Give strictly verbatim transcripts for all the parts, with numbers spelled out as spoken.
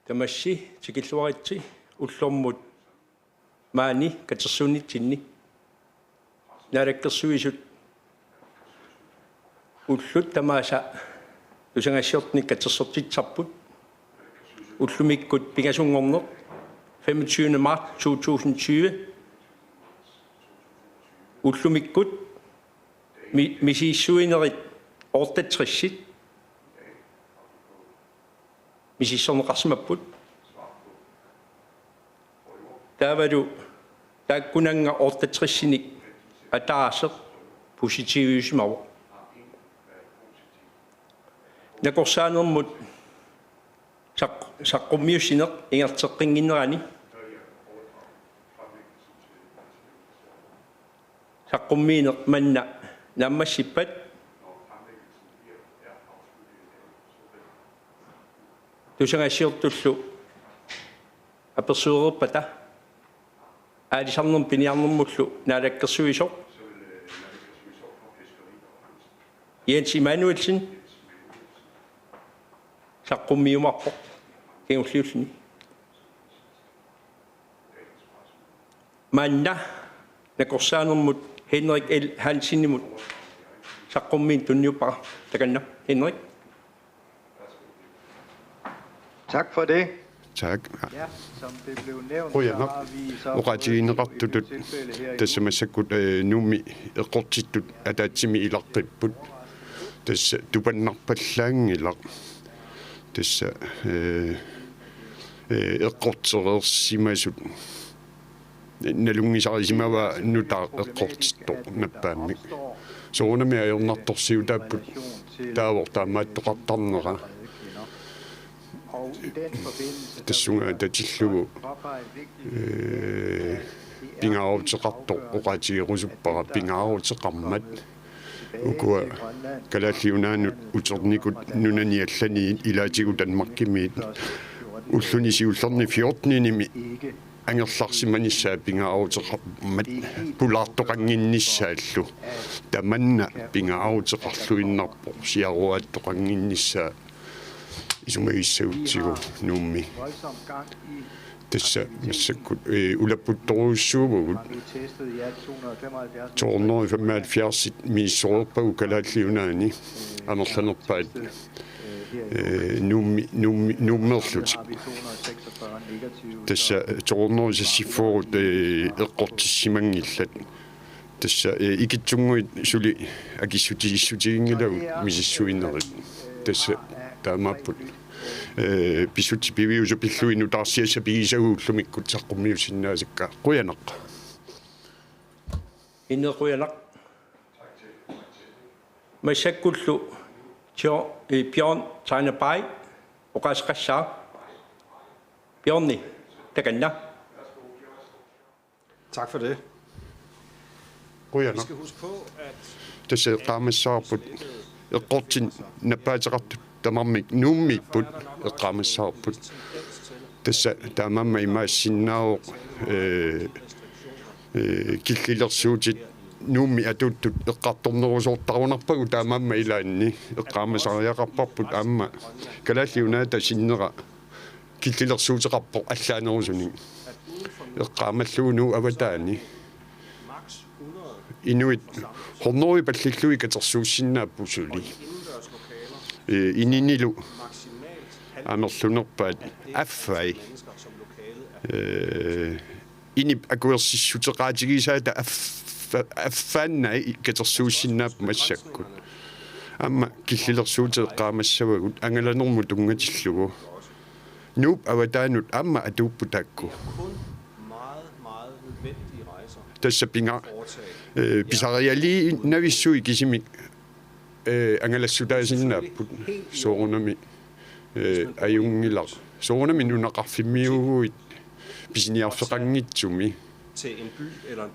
Tamassi tikilluaritsi ullormut maani katersuunitsinni. Naalakkersuisut ullut tamaasa tusagassiortunik katersortitsisarput. Ullumikkut pingasunngorneq femogtyvende marts to tusind tyve. Ullumikkut mi-, misissuinerit otteogtresit misissorneqarsimapput. Taavalu taakkunannga otteogtresinik ataaseq positiviusimavoq. Nakorsaanermut saq-, saqqummiussineq ingerlateqqinnginnerani saqqummiineq manna naammassippat tusagassiortullu apersuereerpata aalisarnermut piniarnermullu naalakkersuisoq Jens Immanuelsen saqqummiumaarpoq kingulliulluni. Maanna nakorsaanermut Henrik L. Hansenimut saqqummiineq tunniuppara. Takanna, Henrik. Tak for det. Tak. Qujanaq. Oqaatigineqartutut tassa massakkut, eh, Nuummi eqqortittut ataatsimik ilaqqipput. Tassa tupannarpallaanngilaq. Tassa, eh, eh, eqqortereersimasut nalunngisarisimavaa nutaaq eqqortittoq nappaammik. Soorunami ajornartorsiutaapput taava taamaattoqartarnera. Tassunga tatillugu, eh, pingaaruteqartoq oqaatigerusuppara pingaaruteqarmat. Ukua Kalaallit Nunaannut uternikut nunani allaniit ilaatigut Danmarkimiit ulluni siullerni fjortenimi angerlarsimanissaa pingaaruteqarmat pulaartoqannginnissaallu. Tamanna pingaaruteqarluinnarpoq siaruaattoqannginnissaa isumagissagutsigu Nuummi. Tassa massakkut, eh, ulaputtorujussuuvugut. To hundrede og femoghalvfjerds misissoreerpagut Kalaallit Nunaanni amerlanerpaat, eh, Nuummi, Nuummi, Nuummeerlutik. Tassa to hundrede og seksogfyrre, eh, eqqortissimanngillat. Tassa, eh, ikittunnguit suli akissutigissutiginngilagut misissuinerit. Tassa taamaapput. Eh, pissutsit piviusut pillugit nutaarsiassat pigisagut ullumikkut saqqummiussinnaasakka. Qujanaq. Inne qujanaq. Massakkullu Tjo-, eh, Bjørn Tegner Bay oqaaseqassaaq. Bjørni, takanna. Tak for det. Qujanaq. Tassa eqqaamassavarput eqqortit nappaateqartut tamarmik Nuummiipput eqqaamassavarput. Tassa taamaammat imaassinnaavoq, eh, eh, killilersuutit Nuummi atuuttut eqqartornerusoortarunarpagut taamaammat ilaanni eqqaamasariaqarparput aamma Kalaallit Nunaata sinnera killilersuuteqarpoq allaanerusunik. Eqqaamallugu Nuup avataani inuit hundrede pallillugit katersuussinnaapput suli. Eh, ininilu amerlanerpaat affai. Eh, inip akuersissuteqaatigisaata affa-, affaannai katersuussinnaapput massakkut. Aamma killilersuutit eqqaamassavagut angalanermut tunngatillugu. Nuup avataanut aamma atuupput taakku. Tassa pinga, eh, pisarialiinnavissuit kisimik, eh, angalassutaasinnaapput soorunami, eh, ajunngilaq. Soorunami nunaqarfimmiuuguit pisiniarfeqanngitsumi.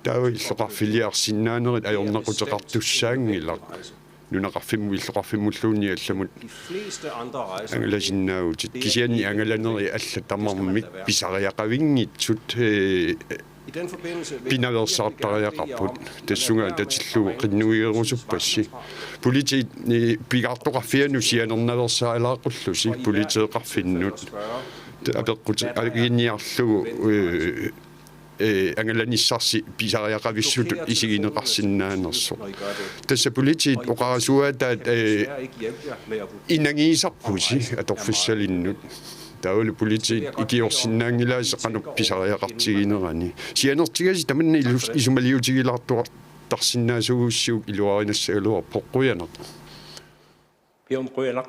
Taava illoqarfiliarsinnaanerit ajornaquteqartussaanngilaq. Nunaqarfimmut illoqarfimmulluunniit allamut angalasinnaavutit. Kisianni angalanerit allat tamarmik pisariaqavinngitsut, eh, pinaveersaartariaqarput. Tassunga tatillugu qinnuigerusuppassi. Politiit, eh, pigaartoqarfianut sianernaveersaalaaqullusi politeeqarfinnut. Apeqqutit aalajangiiniarlugu, eh, eh, angalanissarsi pisariaqavissutut isigineqarsinnaanersoq. Tassa politiit oqarasuaataat, eh, inagisarpusi atorfissalinnut. Taavalu politiit ikiorsinnaanngilaasi qanoq pisariaqartiginerani. Sianertigasi tamanna ilus-, isumaliutigilaartuartarsinnaasuugussiuk iluarinassagaluarpoq, qujanaq. Bjørn, qujanaq.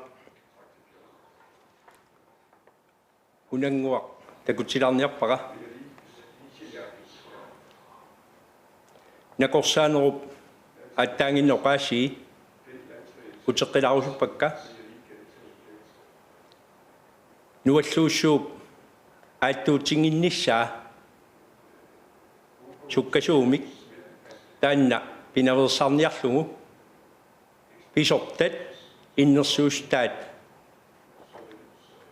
Unannguaq takutilaarniarpara. Nakorsaanerup aatsaannguaq oqaasii uteqqilaarusuppakka. Nualluussuup aattuutinnginnissaa sukkasuumik taanna pinaveersaarniarlugu. Pisortat innersuussutaat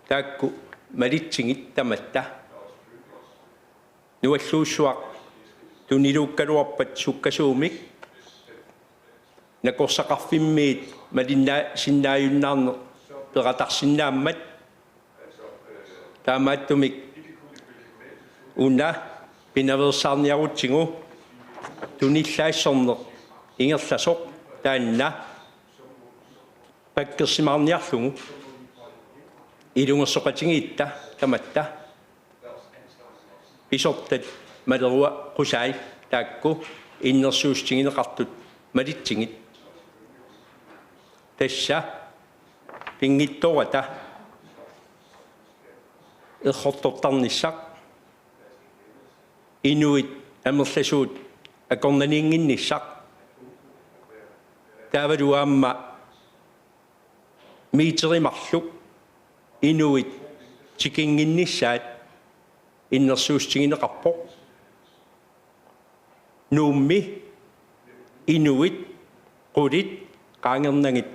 taakku malitsigit tamatta. Nualluussuaq tuniluukkaluarpat sukkasuumik nakorsaqarfimmiit malinnaa-, sinnaajunnaarneq peqatarsinnaammat. Taamaattumik una pinaveersaarniarutsigu tunillaassorneq ingerlasoq taanna pakkersimaarniarlugu ilungersoqatigiitta tamatta. Pisortat maleruaqqusaat taakku innersuussutigineqartut malitsigit. Tassa pinngitsoorata errortortarnissaq, inuit amerlasuut akornanniinnginnissaq, taavalu aamma meterit marluk inuit tikinnginnissaat innersuussutigineqarpoq. Nuummi inuit qulit qaangernagit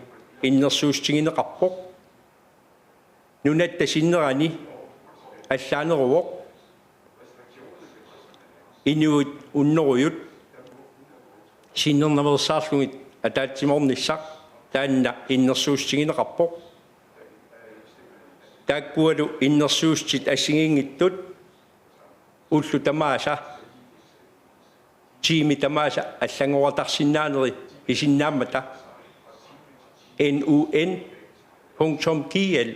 innersuussutigineqarpoq. Nunatta sinnerani allaaneruvoq. Inuit hunnorujut sinnernaveersaarlugit ataatsimoornissaq taanna innersuussutigineqarpoq. Taakkualu innersuussutit assigiinngitsut ullut tamaasa, tiimit tamaasa allanngortarsinnaaneri pisinnaammata N U N punktum G L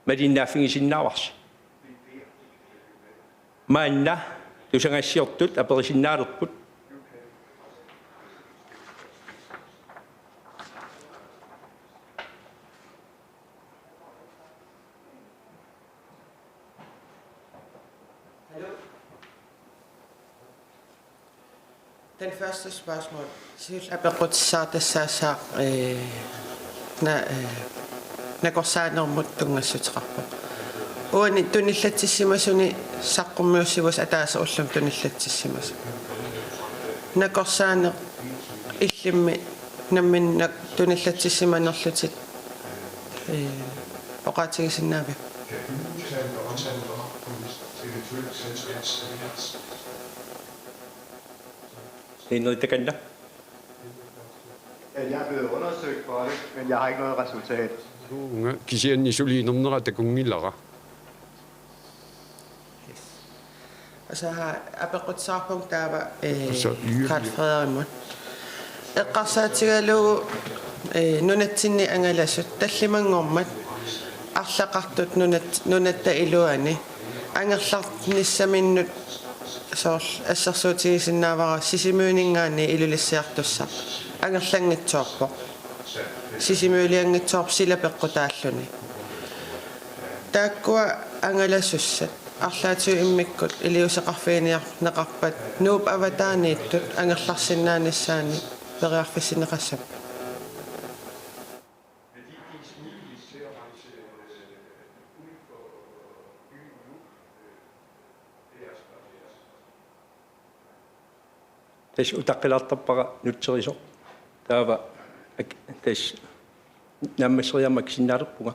malinnaaffigisinnaavarsi. Maanna tusagassiortut aperisinnaalerput. Den første spørgsmål. Siulleq apeqqutissaq tassaassaaq, eh, na-, eh, nakorsaanermut tunngassuteqarpoq. Uani tunillatsissimasuni saqqummiussivusi ataaseq ullumi tunillatsissimasoq. Nakorsaaneq illimmi nammineq tunillatsissimanerlutit, eh, oqaatigisinnaaviuk? Henrik, takanna. Jeg er blevet undersøgt for det, men jeg har ikke noget resultat. Uunga, kisianni suliinnarnera takunngilara. Asa apeqqutissaqarpunga taava, eh, Asa, yep, Karl yep. Frederikimut. Eqqarsaatigalugu, eh, nunatsinni angalasut tallimanngormat arlaqartut nunat-, nunatta iluani angerlarnissaminnut soorlu assersuutigisinnaavara Sisimiuninngaanniit Ilulissartussaq angerlanngitsoorpoq. Sisimiulianngitsoorpoq sila peqqutaalluni. Taakkua angalasussat arlaatigut immikkut iliuuseqarfiginiarneqarpat Nuup avataaniittut angerlarsinnaanissaannik periarfissinneqassapput. Tassa utaqqilaartarpara nutserisoq. Taava ak-, tassa naammasseriarmat akisinnaalerpunga.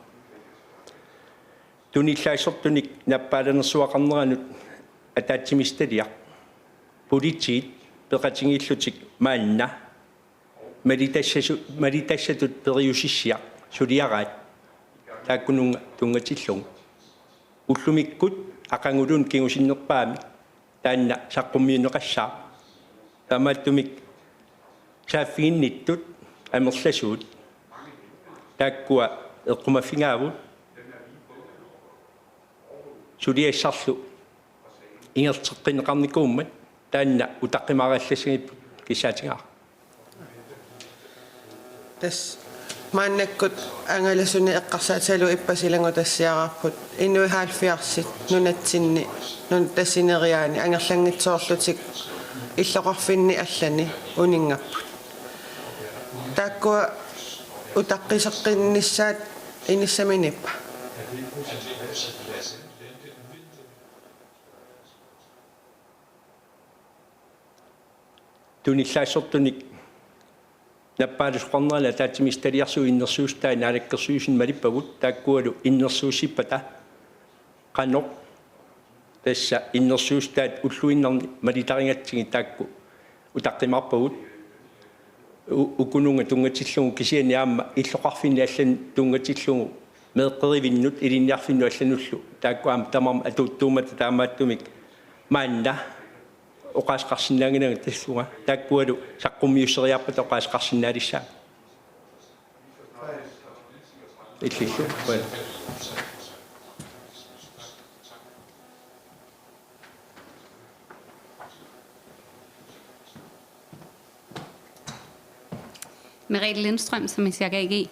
Tunillaassortunik nappaalanersuaqarneranut ataatsimiititaliaq. Politiit peqatigiillutik maanna malitassasu-, malitassatut periusissiaq suliaraat taakkununnga tunngatillugu. Ullumikkut aqaguluunniit kingusinnerpaamik taanna saqqummiunneqassaaq. Taamaattumik saaffiginnittut amerlasuut taakkua eqqumaffigaavut suliassarlu ingerlateqqinneqarnikuummat taanna utaqqimaarallassagipput kissaatigaara. Tassa maannakkut angalasunik eqqarsaatigalugu ippassaq ilannguttassiaraarput inuit halvfjerdsit nunatsinni, nunat tassineriaanni angerlanngitsoorlutik illoqarfinni allani uninngapput. Taakkua utaqqiseqqinnissaat inissaminiippa? Tunillaassortunik nappaalasoqarnerani ataatsimiititaliarsuup innersuussutai naalakkersuisuni malippagut, taakkualu innersuussippata qanoq tassa innersuussutaat ulluinnarni malitarigatsigit taakku utaqqimaarpagut. U-, ukununnga tunngatillugu kisianni aamma illoqarfinni allanut tunngatillugu meeqqerivinnut ilinniarfinnut allanullu taakku aamma tamarmik atuuttuummata, taamaattumik maanna oqaaseqarsinnaannginnama tassunga, taakkualu saqqummiusseriarpata oqaaseqarsinnaalissaaq. Illillu. Qujan. Merete Lindstrøm, som jeg A G.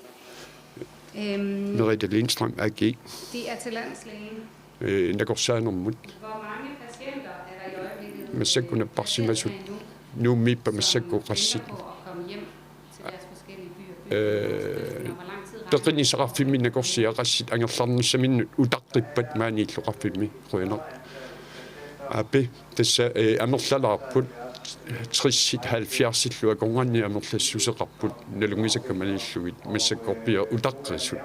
Øhm, Merete Lindstrøm, A G. Det er til landslægen. Øh, nakorsaanermut. Hvor mange patienter er der i øjeblikket? Massakkut napparsimasut. Nuummiippa massakkut qassit? På at komme hjem til deres forskellige byer. Øh, peqinissaqarfimmi nakorsiat qassit angerlarnissaminnut utaqqippat maani illoqarfimmi? Qujanaq. Aap, tassa, øh, amerlalaarput tressit halvfjerdsillu akornanni amerlassuseqarput nalunngisakka malillugit massakkorpiaq utaqqisut.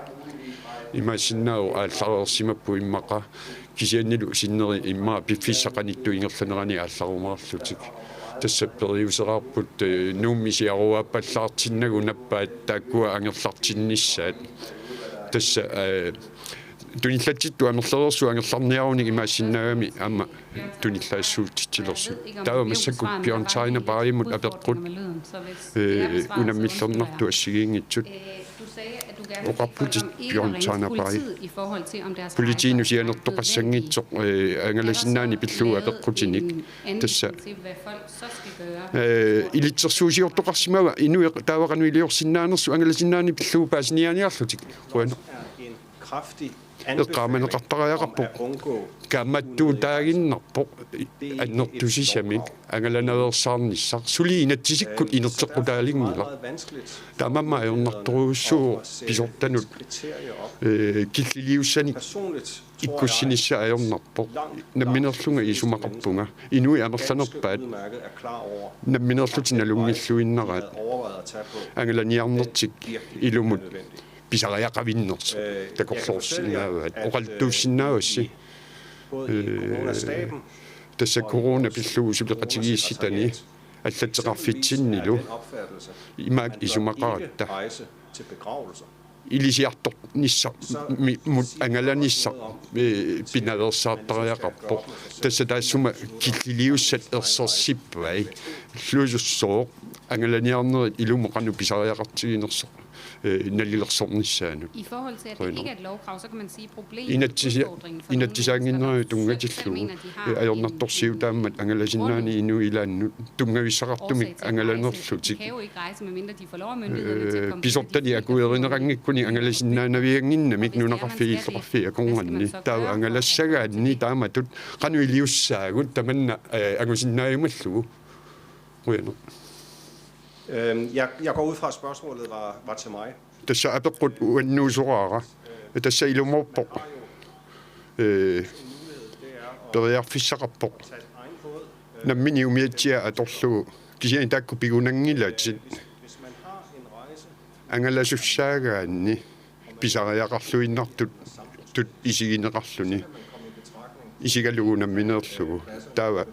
Imaassinnaavoq aallareersimapput immaqa kisiannilu sinneri immaqa piffissaq qanittut ingerlanerani aallarumaarlutik. Tassa periuseraarput, øh, Nuummi siaruaappallaartinnagu nappaat taakkua angerlartinnissaat. Tassa, øh, tunillatsittut amerlareersut angerlarniarunik imaassinnaagami aamma tunillaassuutitsilersut. Taava massakkut Bjørn Tegner Baajimut apeqqut, øh, unammillernartut assigiinngitsut. Oqarputit Bjørn Tegner Baaj. Politiinut sianertoqassanngitsoq, øh, angalasinnaaneq pillugu apeqqutinik. Tassa, øh, ilitsersuusiortoqarsimava inuit taava qanoq iliorsinnaanersut angalasinnaaneq pillugu paasiniaaniarlutik? Qujanaq. Eqqaamaneqartariaqarpoq. Kaammattuutaaginnarpoq annertusisamik angalanaveersaarnissaq, suli inatsisikkut inerteqqutaalinngilaq. Taamaammat ajornartorujussuuvoq pisortanut, øh, killiliussanik ikkussinissaa ajornarpoq. Nammineerlunga isumaqarpunga. Inuit amerlanerpaat nammineerlutik nalunngilluinnaraat angalaniarnertik ilumut pisariaqavinnersoq takorloorsinnaavaat, oqaluttuussinnaavassi. Øh, tassa corona pillugu suleqatigiissitani allatteqarfitsinnilu imaak isumaqaratta. Ilisiartornissarmut angalanissaq, øh, pinaveersaartariaqarpoq. Tassa taassuma killiliussat ersersippai. Illuusussooq angalaniarnerit ilumut qanoq pisariaqartiginersoq, øh, nalilersornissaanut. I forhold til, at det Qujanaq. Ikke er et lovkrav, så kan man sige, at problemet, Inatsisi-, udfordringen for nogle inatsisaannginneriarlunga mennesker, så tungatillugu, mener de har øh, en ajornartorsiutaammat angalasinnaaneq inuit ilaannut tunngavisaqartumik årsag til at rejse. De angalanerlutik. Kan jo ikke rejse, medmindre de får lov, og Øh, myndighederne til at komme til, at de pisortali akuerineqanngikkunik angalasinnaaviannginnamik nunaqarfiit illoqarfiit akornanni. Taava angalassagaanni taamatut qanoq iliussaagut tamanna, øh, angusinnaajumallugu. Qujanaq. Øhm, jeg, jeg går ud fra, at spørgsmålet var, var til mig. Tassa apeqqut uannuusoraara. Tassa ilumoorpoq. Øh, periarfissaqarpoq. Nammineq umiatsiaq atorlugu. Kisianni taakku pigunanngilatit. Angalasussaagaanni pisariaqarluinnartut tut isigineqarluni. Isigalugu nammineerlugu. Taava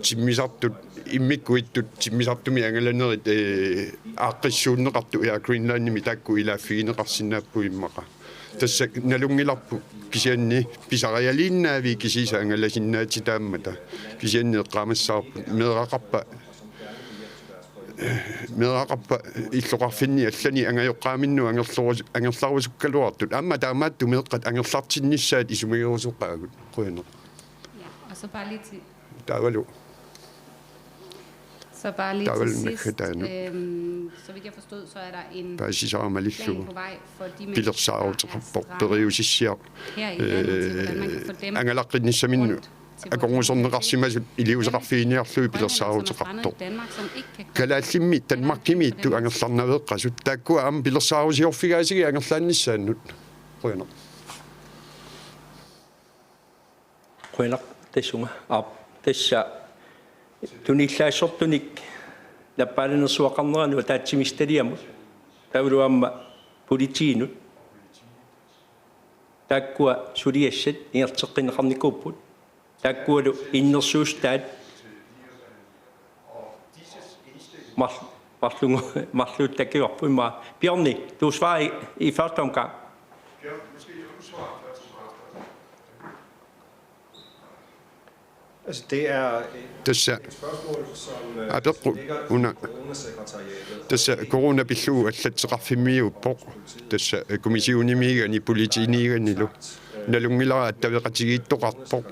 timmisartut, immikkut ittut timmisartumik angalanerit, øh, aaqqissuunneqartut Air Greenlandimi taakku ilaaffigineqarsinnaapput immaqa. Tassa nalunngilarput kisianni pisarialiinnaaviit kisiisa angalasinnaatitaammata. Kisianni eqqaamassavarput meeraqarpat, meeraqarpat illoqarfinni allani angajoqqaaminnut angerlorus-, angerlarusukkaluartut. Aamma taamaattumik meeqqat angerlartinnissaat isumagerusuppaagut. Qujanaq. Ja, og så bare lige til Taavalu. Så bare lige til sidst, øhm, så vidt jeg forstod, så er der en plan på vej for de mænd, der er straffet her i landet, til hvordan man kan få dem rundt til vores demokrati. Blandt andet, som er fremmede i Danmark, som ikke kan komme til Danmark, og dermed Kalaallimmi Danmarkimiittut angerlarnaveeqqasut. Taakkua aamma pilersaarusiorfigaasigut angerlaannissaannut. Qujanaq. Qujanaq tassunga. Aap, tassa tunillaassortunik nappaalanersuaqarneranut ataatsimiititaliamut. Taavalu aamma politiinut. Taakkua suliassat ingerlateqqinneqarnikuupput. Taakkualu innersuussutaat mar-, marlungu-, marluut takivarput immaqa. Bjørni, du svarer i, i første omgang. Altså, det er et, tassa et spørgsmål, som, øh, apeqqut ligger i una, Coronasekretariatet, og tassa det er corona pillugu allatteqarfimmiuuppoq. Tassa, øh, kommissionimiigani politiiniiganilu nalunngilara attaveqatigiittoqarpoq.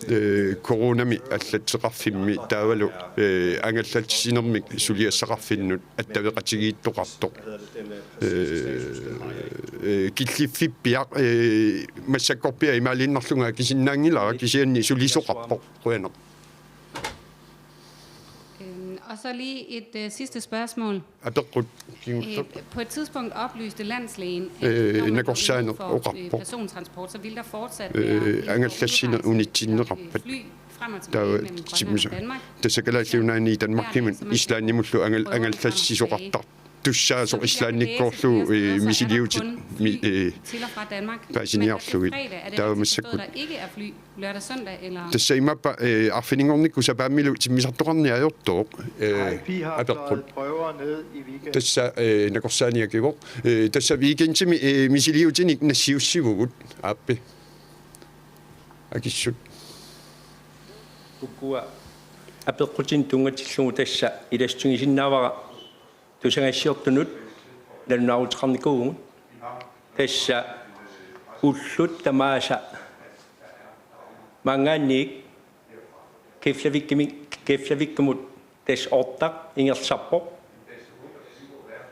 Øh, coronami allatteqarfimmi taavalu, øh, angallassinermik suliassaqarfinnut attaveqatigiittoqartoq. Øh, øh, killiffippiaq, øh, massakkorpiaq imaaliinnarlunga akisinnaanngilara kisianni sulisoqarpoq. Qujanaq. Øhm, og så lige et, øh, sidste spørgsmål. Apeqqut kingulleq. Øh, på et tidspunkt oplyste landslægen, at øh, når man går ind for, øh, persontransport, så vil der fortsat være en forudrejse, øh, fly frem og tilbage mellem Grønland og Danmark. Taava timmisoq. Tassa Kalaallit Nunaanni Danmarkimut Islandimullu angal-, angallassisoqartartussaasoq Islandikkoorlugu, øh, misiliutit mi-, øh, paasiniarlugit. Taava massakkut. Tassa imaappoq, øh, arfininngornikkut sapaammilu timmisartoqarneq ajortoq, øh, apeqqut. Tassa, øh, nakorsaaniakivoq. Øh, tassa weekendimi, øh, misiliutinik nassiussivugut. Aappi. Akissut. Ukua apeqqutinik tunngatillugu tassa ilassutigisinnaavara tusagassiortunut nalunaaruteqarnikuuvugut. Tassa ullut tamaasa maanngaanniit Keflavikimi-, Keflavikimut tassa ortaq ingerlasarpoq.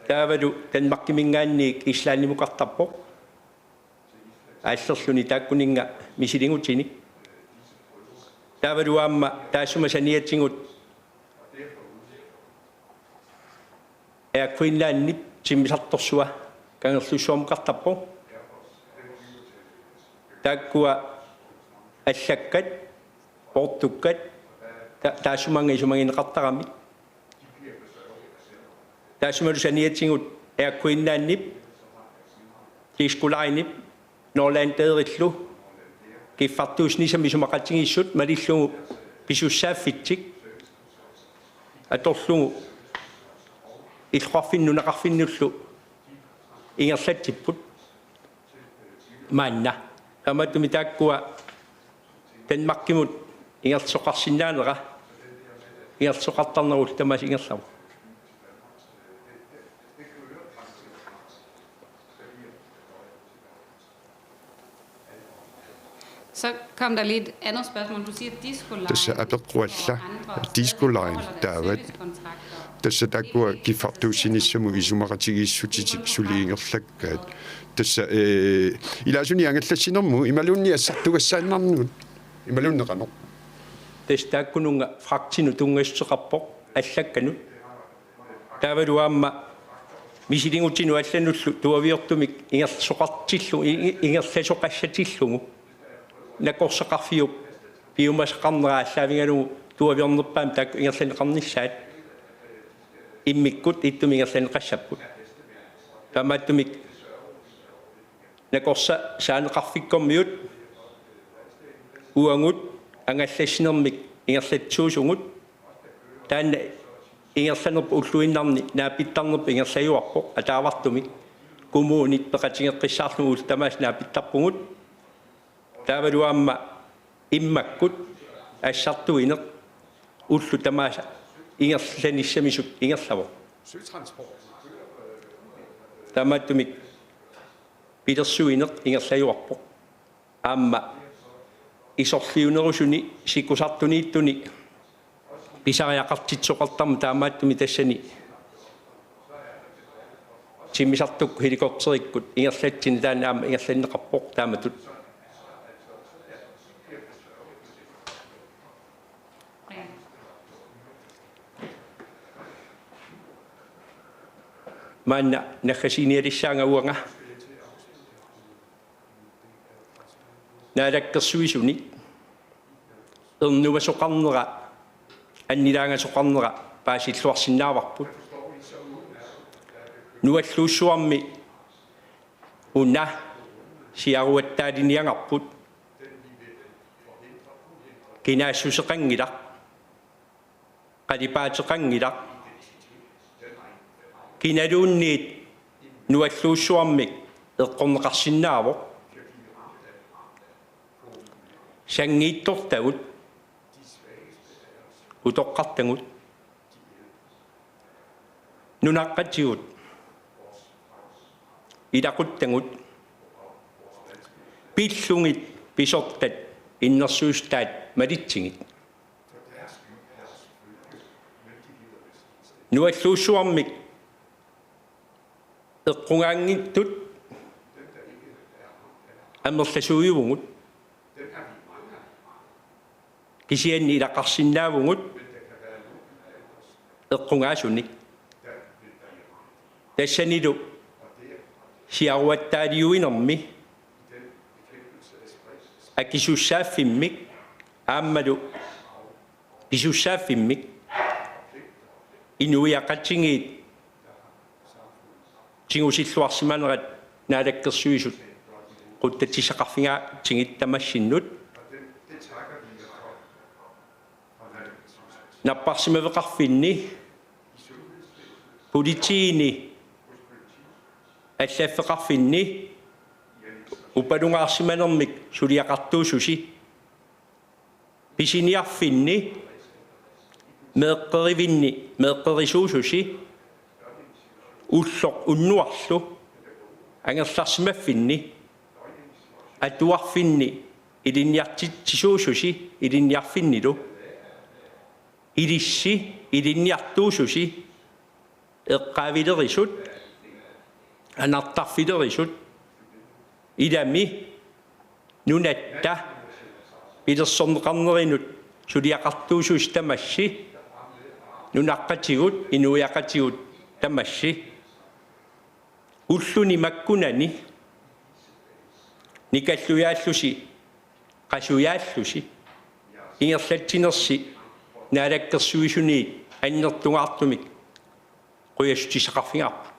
Taavalu Danmarkiminngaanniit Islandimukartarpoq. Aallerluni taakkuninnga misiligutinik. Taavalu aamma taassuma saniatigut Air Greenlandip timmisartorsua Kangerlussuarmukartarpoq. Taakkua allakkat, poortukkat, ta-, taassumaannga isumagineqartaramik. Taassumalu saniatigut Air Greenlandip, Disko Linep, Norlanderillu kiffartuussinissamik isumaqatigiissut malillugu pisussaaffitsik atorlugu illoqarfinnut nunaqarfinnullu ingerlatsipput maanna. Taamaattumik taakkua Danmarkimut ingerlasoqarsinnaanera ingerlasoqartarnerup tamaasa ingerlavoq. Så kom der lige et andet spørgsmål. Du siger Disko Line. Tassa apeqqut alla, og andre Disko Line, forholder sig til taavat. Servicekontrakter. Tassa taakkua kiffartuussinissamut isumaqatigiissutitik suli ingerlakkaat. Tassa, øh, ilaasuni angallassinermut imaluunniit assartugassaannarnut. Imaluunniit qanoq. Tassa taakkununnga fragtinut tunngassuteqarpoq allakkanut. Taavalu aamma misiligutinut allanullu tuaviortumik ingerlasoqartillu-, i-, i-, ingerlasoqassatillugu. Nakorsaqarfiup piumasaqarnera aallaavigalugu tuaviornerpaamik taakku ingerlanneqarnissaat. Immikkut ittumik ingerlanneqassapput. Taamaattumik nakorsaq saaneqarfikkormiut uagut angallassinermik ingerlatsisuusugut. Taanna ingerlanerput ulluinnarni naapittarnerput ingerlajuarpoq ataavartumik. Kommunit peqatigeqqissaarlugu ullut tamaasa naapittarpugut. Taavalu aamma immakkut assartuineq ullut tamaasa ingerlanissamisut ingerlavoq. Taamaattumik pilersuineq ingerlajuarpoq. Aamma isorliunerusuni sikusartuniittuni pisariaqartitsisoqartarmat taamaattumik tassani timmisartukkut helikopterikkut ingerlatsineq taanna aamma ingerlanneqarpoq taamatut. Maanna naggasiginialissaanga uanga. Naalakkersuisuni ernumasoqarnera, annilaangasoqarnera paasilluarsinnaavarput. Nualluussuarmi una siaruattaaliniangarput. Kinaassuseqanngilaq, qalipaateqanngilaq, kinaluunniit nualluussuarmik eqqorneqarsinnaavoq. Sanngiitsortagut, utoqqartagut, nunaqqatigut, ilaquttagut, pillugit, pisortat, innersuussutaat malitsigit. Nualluussuarmik eqqugaanngitsut amerlasuujuvugut, kisianni ilaqarsinnaavugut eqqugaasunik. Tassanilu siaruattaaliuinermi akisussaaffimmik aammalu pisussaaffimmik inuiaqatigiit tigusilluarsimanerat Naalakkersuisut qutsatissaqarfigaatsigit tamassinnut. Napparsimaveqarfinni, politiini, allaffeqarfinni upalungaarsimanermik suliaqartuususi, pisiniarfinni, meeqqerivinni meeqqerisuususi, ulloq unnuarlu angerlarsimaffinni, atuarfinni ilinniartitsisuususi ilinniarfinnilu, ilissi ilinniartuususi, eqqaavilerisut, anartarfilerisut, ilami nunatta pilersorneqarnerinut suliaqartuususi tamassi, nunaqqatigut inuiaqatigut tamassi. Ulluni makkunani nikallujaallusi, qasujaallusi ingerlatsinersi Naalakkersuisuniit annertungaartumik qujassutissaqarfigaarput.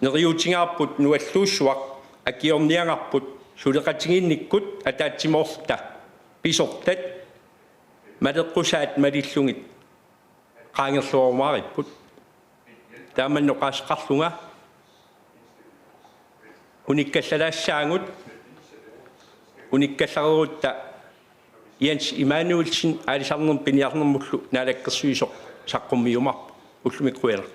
Neriuutigaarput nualluussuaq akiorniagarput suleqatigiinnikkut ataatsimoorluta pisortat maleqqusaat malillugit qaangerluarumaaripput. Taamani oqaaseqarlunga unikkallalaassagut, unikkallareerutta Jens Immanuelsen aalisarnermut piniarnermullu Naalakkersuisoq saqqummiumaarpoq. Ullumikkut qujanaq.